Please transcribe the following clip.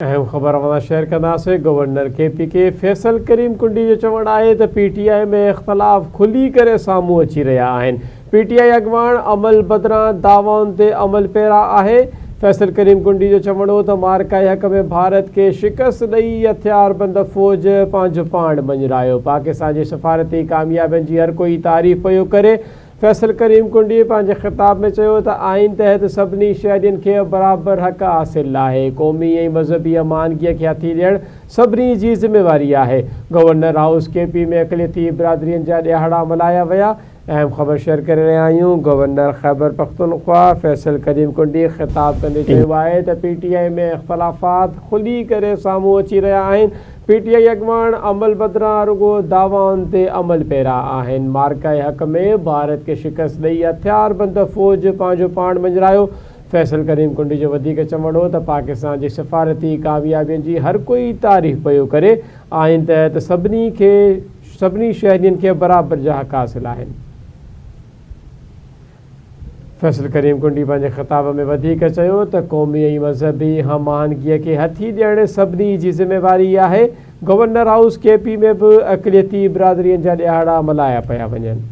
اهم خبر اوهان سان شيئر ڪنداسين، governor K P K Faisal Karim Kundi جو چوڻ آهي ته پي ٽي آء ۾ اختلاف کلي ڪري سامهون اچي رهيا آهن، پي ٽي آء اڳواڻ عمل بدران دعوائن تي عمل پيرا آهي. فيصل ڪريم ڪنڊي جو چوڻ هو ته معرڪه حق ۾ ڀارت کي شڪست ڏئي هٿياربند فوج پنهنجو پاڻ مڃرايو، پاڪستان جي سفارتي ڪاميابين جي هر ڪوئي تعريف پيو ڪري، فيصل ڪريم ڪنڊي پنهنجي خطاب ۾ چيو ته آئين تحت سڀني شهرين کي برابر حق حاصل آهي، قومي ۽ مذهبي هم آهنگي کي هٿي ڏيڻ سڀني جي ذميواري آهي. گورنر هائوس ڪي پي ۾ اقليتي برادرين جا ڏهاڙا ملهايا ويا. اهم خبر شيئر ڪري رهيا آهيون، گورنر خيبرپختونخوا فيصل ڪريم ڪنڊي خطاب ڪندي چيو آهي ته پي ٽي آء ۾ اختلافات کلي ڪري سامهون اچي رهيا آهن، پي ٽي آء اڳواڻ عمل بدران رڳو دعوائن تي عمل پيرا آهن، معرڪه حق ۾ ڀارت کي شڪست ڏئي هٿياربند فوج پنهنجو پاڻ مڃرايو، فيصل ڪريم ڪنڊي جو وڌيڪ چوڻ هو ته پاڪستان جي سفارتي ڪاميابين جي هر ڪوئي تعريف پيو ڪري، آئين تحت سڀني کي سڀني شهرين کي برابر جا حق حاصل آهن. فيصل ڪريم ڪنڊي پنهنجي خطاب ۾ وڌيڪ چيو ته قومي ۽ مذهبي هم آهنگي کي هٿي ڏيڻ سڀني جي ذميواري آهي، گورنر هائوس ڪي پي ۾ به اقليتي برادرين جا ڏهاڙا ملهايا پيا وڃن.